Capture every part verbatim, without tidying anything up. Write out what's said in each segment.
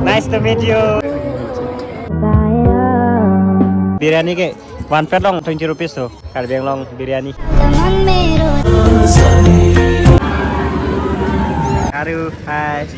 Nice to meet you. Biryani ke one plate along twenty rupees to. Karbi Anglong biryani. Aru, hi.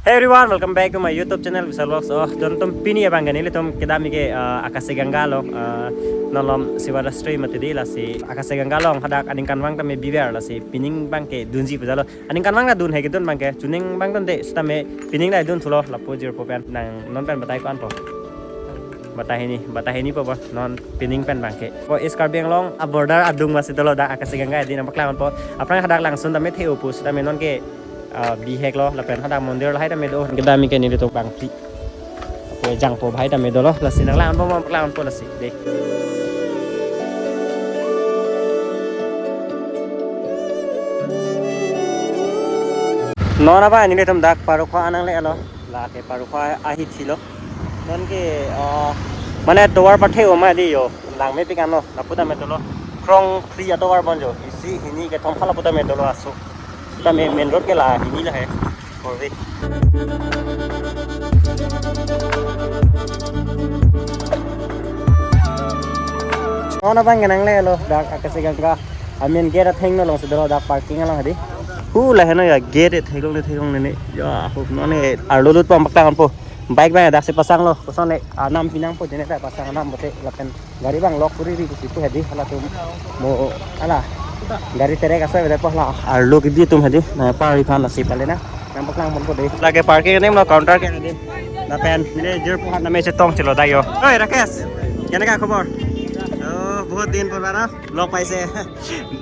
Hey everyone, welcome back to my YouTube channel, Vishal Vlogs. Oh, don atum, pini abang ke nelitum kedam ke, uh, Akashiganga along, uh, non malom Shivratri mati di, lasi Akashiganga along hadak aningkanvang tame biver, lasi pining abang ke dunji pu jalo. Aningkanvang ta dun he, kedun abang ke, chuning abang dunde, sitame pining ta dun thulo, lapu jirpo pen, nang non pen batai ko-an po. Batai hini, batai hini po bo, non pining pen abang ke. Po East Karbi Anglong a-border adung masi dolo dak Akashiganga edi nangpaklang po. Aphrang hadak langsun tame the-o pu sitame non ke, ah, bihek lo, lapen hadak mondir lahai tame do. Kedam ke nelitum bangphli. Apo jangpo bahai tame dolo, lasi nanglang po, nangpaklang po lasi. De. Non abang nelitum dak Parukha nangle-lo. Lake Parukha ahithi lo. Non ke, ah, mane tovar pathe oma di yo. Langmepik anlo, lapu tame dolo. Krong phli atovar bon jo. Isi hini kethom phala lapu tame dolo aso. Tame main road ke la hini la he. Korbe. Non abang ke nangle-lo, dak Akashiganga. Amen gate athengno alongsi dolo, dak parking along hedi. Hu la heno ya gate theklong ne theklong ne ne. Ya, hu non ne arlo lut pam paklang po. Bike abang daksi pasang lo. Koson ne anam pinang po jene ta pasang anam bote lapen gari abang lock kuri ri kusi pu hedi halatum. Mo ala. Gari terek asa beda po la. Arlo kidi atum hedi. Na pari phan lasi pale na. Nangpaklang pon po de. Lake parking nem lo counter ke de. Lapen neli jirpo aphan tame chetong chelo dayo. Oi Rakesh. Keneka khobor? Oh, bahut din por bana. Log paise.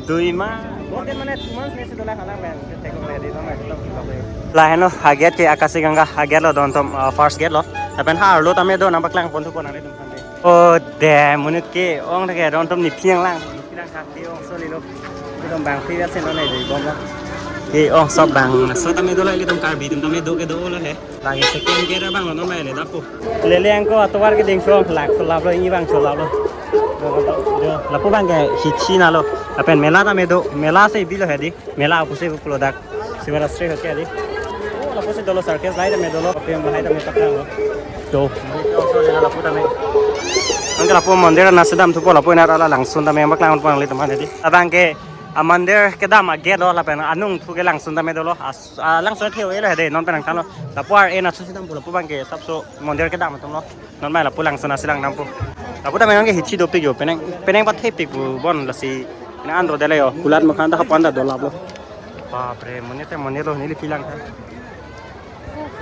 Dui ma. Bahut din mane two months nesi dola khalang pen. Theklong le di tong na theklong theklong le. La heno ha gate ke Akashiganga ha gate lo don atum, uh, first gate lo. Lapen ha arlo tame do nangpaklang pon thupo nanglitum aphan de. Oh, de, monit ke-ong thake don atum nephi nanglang. Nephi lang thak ke-ong soli lo. Itum bangphli asin non ai dei bom lo. Ke-ong sob bang, so tame dolo ilitum Karbi atum tame do kedo lo he. Lake second gate abang lo non mai le dapo. Lele angko atovar ke ding so lak so lap lo, ini abang so lap lo. Jo, lapu abang ke hithi na lo. Lapen mela tame do, mela si bi lo hedi. Mela apotsi pulo dak. Shivratri hote hedi. Oh, lapusi dolo circus lahai tame dolo. Apem lahai tame paklang lo. Jo. Lapu tame. Anke lapu mondir nangsedam thupo lapu nar ala langsun tame paklang pon nanglitum aphan hedi. Abang ke a mondir kedam a gate lo lapen anung thu ke langsun tame dolo. As, a langsun the-o lo hedi non pen nangthanlo. Lapu ar-e nangchesedam po lapu abang ke sabso mondir kedam atum lo. Non mai lapu langsun nangselang dampo. Lapu tame non ke hithi dopik yo. Penang, penang pathepik pu bon lasi. Penang an do dele yo. Kulat makhan ta hapan ta dolap lo. Bapre, monit te monit lo neli pilang.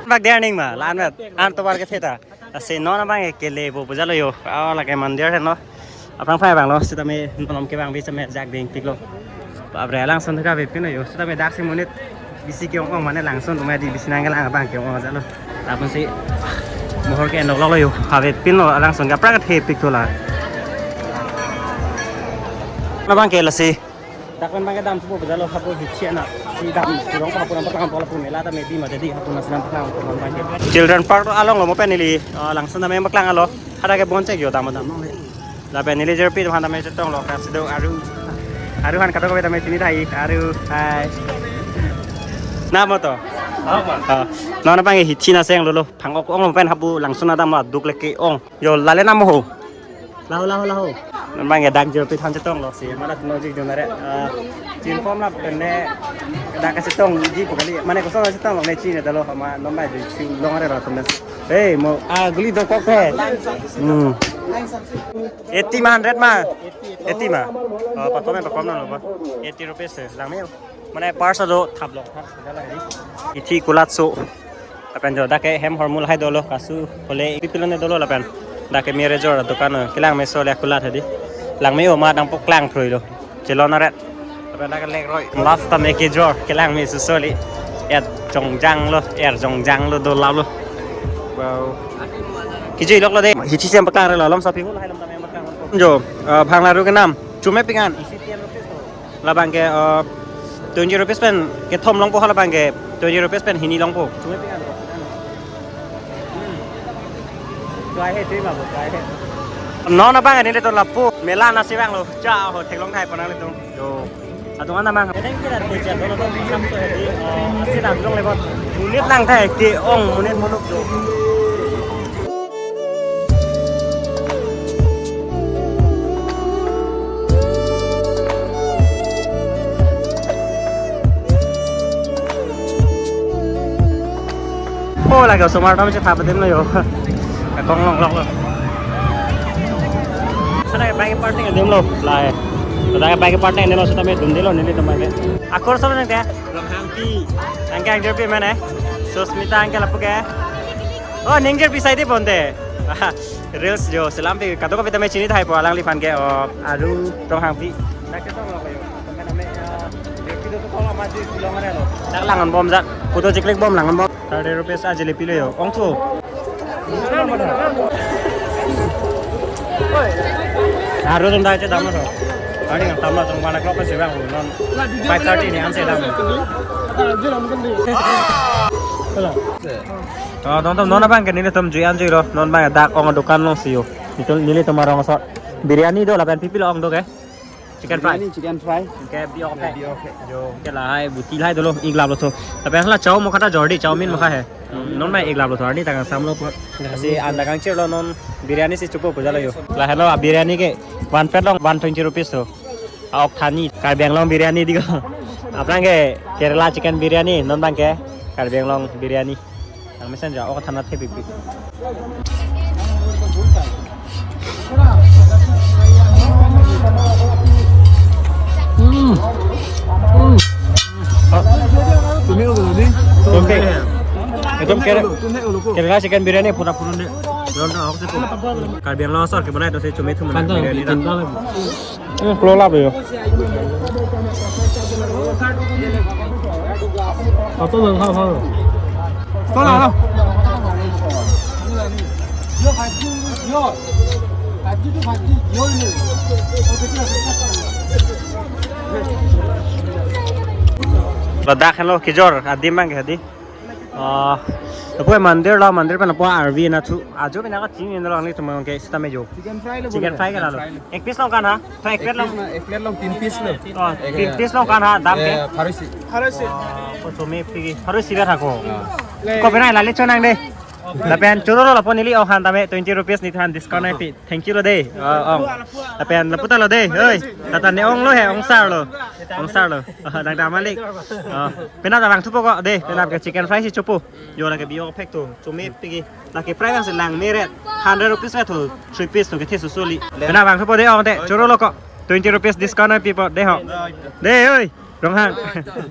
Bak der ning ma, lan mat. An tovar kethe ta. Lasi non abang ke kele bo pu jalo yo. Oh, lake mondir heno. Aphrang phai abang lo, sitame malom kevang bi sitame jak ding pik lo. Bapre, langsun kave pin lo yo. Sitame daksi monit bisi ke-ong-ong mane langsun tumai di bisi nangkelang abang ke-ong-ong jalo. Lapusi mohor ke endok lo yo. Kave pin lo langsun ke aphrang thepik thola. Abang ke lasi. Dak pen abang ke dam thupo jalo hapu hithi ana. Si dam si rong hapu nangpaklang po lapu mela tame bi mati di hapu nangsenam paklang po abang ke. Children park along lo mo pen neli, ah, langsun tame paklang lo. Hadak ke bon chek yo dam dam. Lapen neli jirpi aphan tame chetong lo kasi do aru. Aru aphan kadokave tame chini thai aru hai. Namo to? Ah, non abang hithi nangcheng lo lo. Phang-ok-ong lo pen hapu langsun adam lo aduk le ke-ong. Yo lale namo ho. Laho laho laho. Non abang dak jirpi aphan chetong lo si. Mana tuno jik jonare. Ah, chin form la pen ne dak kachetongji pu kali. Mane koson chetong lo ne chini dolo ma non abang jik si long are lo tunas. Hey, mo. Ah, guli dokok he. Hmm. Eighty ma, hundred ma? Eighty ma? Oh, pakom, pakom na lo ba? Eighty rupees he. Langme. Mane purse do thap lo. Hithi kulat so. Lapen jo dak ke hem hormu lahai dolo kasu hole pipilone dolo lapen. Dak ke mere jor dukan kelang meso le kulat hedi. Langme o ma dang paklang throi lo. Chelon aret. Lapen dak lekroi. Last time ke jor kelang me susoli. Er jongjang lo, er jongjang lo dolap lo. Wow. Kiji lok lo de. Hithi si nangpaklang re lo lom sapi hul hai lom tame nangpaklang. Jo, eh, bhang laru kenam. Chume pingan. Labang ke, eh, twenty rupees pen kethom longpo halabang ke twenty rupees pen hini longpo. Chume pingan. Hmm. Try he, try ma bo, try he. Non abang nelitum lapu mela nangsi vang lo. Cha ho theklong thai pon nanglitum. Jo. Adung an abang. Eneng kira teja dolo dolo samso hedi, eh, asi dak long lebot. Monit lang thai ke-ong monit monuk jo. Lake osomar atum chetha adim lo yo. Kong longlok lo. Sana bike parking adim lo. Lahai. Sana bike parking adim lo, seta me dundelo nelitum abang ke. Akur solo nangte? Ronghangpi. Nangke angjirpi mane? Susmita nangke lapu ke. Oh, ningjirpi saidi bonte. Reels jo, selampi kadokave tame chini thaipo alangliphan ke. Oh, aru Ronghangpi. Dak ke tong lo kayo. Tong ke name, ah, Bukidothup tong lo, maju Shillong area lo. Dak langon bom jak. Photo chiklik bom langon bom. Thirty rupees a jalebi lo yo. Ongthu. Aru atum ta chedam lo. Arni nangdam lo, atum one o'clock ke sibang non. Five thirty ni an chedam lo. Oh, non atum non abang ke nelitum jui an jui lo. Non abang dak ong adukan alongsi yo. Nelitum, nelitum arong asor. Biryani do lapen pipi lo ong do ke? Chicken fry. Biryani, chicken fry. Ke bi ok ke? Bi ok ke. Jo, ke lahai buti lahai dolo, ik lap lo tho. Lapen hala chow mokha ta jordi, chow mein mokha he. Non abang ik lap lo tho, arni ta kangsam lo po. Lasi anda kangchir lo non biryani si chopo pu jalo yo. Lahelo biryani ke one plate along one twenty rupees tho. A-ok thani, Karbi Anglong biryani di ko. Aphrang ke Kerala chicken biryani, non abang ke Karbi Anglong biryani. Nangmesen ja, ok thana thepipi. Hmm. Hmm. তুমি ওগুলো দি। Tumte. Etum Kerala, তুমি ওগুলো কো। Kerala chicken biryani pura pura ne. Ron na ok se ko. Karbi Anglong asor ke banai to se chome thum na biryani ta. Hmm, klo lap yo. Kau tu belum kau kau. Kau lah lah. Ladak helo kijor adim abang ke hadi. Ah, lapu mandir lo, mandir pen lapu arvi na thu. Ajo pen ka ting in lo nelitum ke seta me jo. Chicken fry lo. Chicken fry ke lalo. Ek piece along kan ha? Tho ek plate along. Ek plate along tin piece lo. Oh, tin piece along kan ha, dam ke? Eh, pharo isi. Pharo isi. Oh, ko chome pigi. Pharo isi ber ha ko. Ah. Ko penai lale chonang de. Lapen choro lo lapu neli ong han tame twenty rupees neliphan discount nangpi. Thank you lo de. Oh, ong. Lapen lapu ta lo de. Oi. Tata ne ong lo he, ong sar lo. Ong sar lo. Oh, nangdam malik. Oh. Penap ta vangthupo ko de. Penap ke chicken fry si chopo. Jo lake bi ok phek tho. Chome pigi. Lake price si lang meret. Hundred rupees vet tho. Three piece tho kethe susuli. Penap vangthupo de ong te. Choro lo ko. Twenty rupees discount nangpipo de ho. De oi. Ronghang.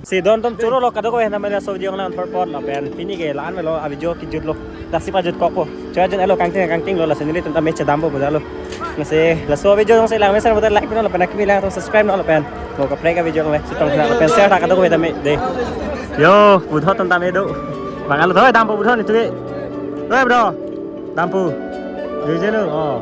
Si don atum choro lo kadokave namela so video lang thor pon lapen pini ke la-an lo a video kejut lo. Daksi pajut kok po. Choi jun elo kangting kangting lo lasi nelitum ta me chedampo pu jalo. Lasi laso video jongsi langmesen pulote like pinon lapen akimi lang atum subscribe non lapen mo kaprek a video le chetong thek lapen share thek kadokave tame de. Yo, puthot atum tame do. Bang alo thoi dampo puthot ni tuke. Oi bro. Dampo. Jejelo. Oh.